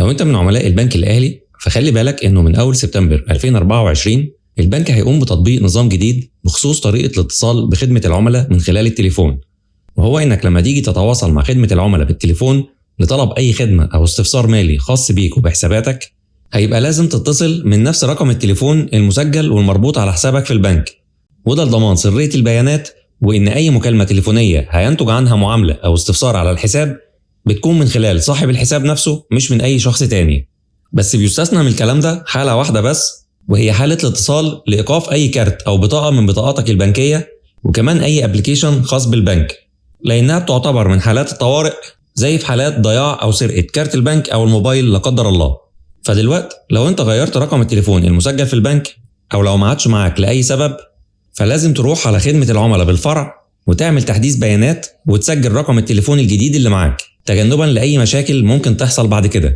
لو انت من عملاء البنك الاهلي فخلي بالك انه من اول سبتمبر 2024 البنك هيقوم بتطبيق نظام جديد بخصوص طريقة الاتصال بخدمة العملاء من خلال التليفون، وهو انك لما تيجي تتواصل مع خدمة العملاء بالتليفون لطلب اي خدمة او استفسار مالي خاص بيك وبحساباتك، هيبقى لازم تتصل من نفس رقم التليفون المسجل والمربوط على حسابك في البنك، وده لضمان سرية البيانات، وإن أي مكالمة تليفونية هينتج عنها معاملة أو استفسار على الحساب بتكون من خلال صاحب الحساب نفسه مش من أي شخص تاني. بس بيستثنى من الكلام ده حالة واحدة بس، وهي حالة الاتصال لإيقاف أي كارت أو بطاقة من بطاقاتك البنكية، وكمان أي application خاص بالبنك، لأنها بتعتبر من حالات الطوارئ زي في حالات ضياع أو سرقة كارت البنك أو الموبايل لا قدر الله. فدلوقتي لو أنت غيرت رقم التليفون المسجل في البنك أو لو ما عادش معاك لأي سبب، فلازم تروح على خدمة العملاء بالفرع وتعمل تحديث بيانات وتسجل رقم التليفون الجديد اللي معاك، تجنبا لأي مشاكل ممكن تحصل بعد كده.